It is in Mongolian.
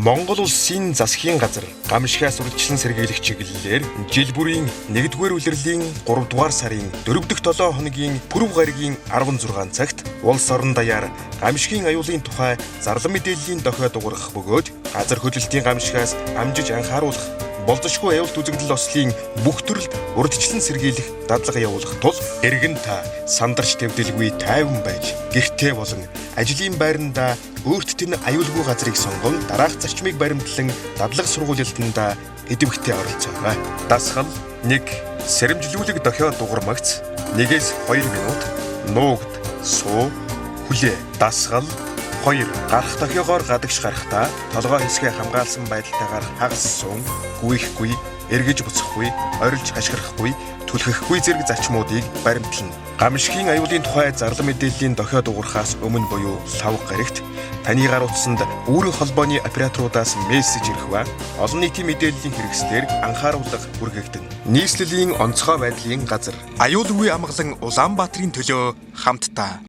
Монгол улсын засгийн газар гамшигаас урьдчилан сэргийлэх чиглэлээр жил бүрийн 1-р улирлын 3-р сарын 4 дахь 7 хоногийн пүрэв гарагийн 16 цагт улс орон даяар гамшигын аюулын тухай зарлан мэдээллийн дохио дуурах бөгөөд газар хөдлөлтийн гамшигаас амжиж анхааруулах болзошгүй аюулт үзэгдэл ослын бүх төрөлд урьдчилан сэргийлэх дадлага явуулах тул эргэн та сандарч тэвдэлгүй тайван байж гэртээ болон ажлын байрандаа өөрт нь аюулгүй газрыг сонгон дараах зарчмыг баримтлан дадлага сургуулилтандаа идэвхтэй оролцоорой. Дасгал 1. Сэрэмжлүүлэг дохио дуурмагц 1-ээс 2 минут нуугд суу хүлээ. Дасгал 2. Гарах дохиогоор гадагш гарахдаа толгой хэсгээ хамгаалсан байдалтайгаар хагас сун, гүйхгүй, эргэж буцахгүй, орилж хашгирахгүй, түлхэхгүй зэрэг зарчмуудыг баримтлана. Гамшигын аюулын тухай зарлан мэдээллийн дохио дуурахаас өмнө буюу лавга гарагт таны гар утсанд үүрэг холбооны операторудаас мессеж ирэх ба олон нийтийн мэдээллийн хэрэгслээр анхааруулга хүргэгдэнэ. Нийслэлийн онцгой байдлын газар аюулгүй амгалан Улаанбаатарын төлөө хамтдаа.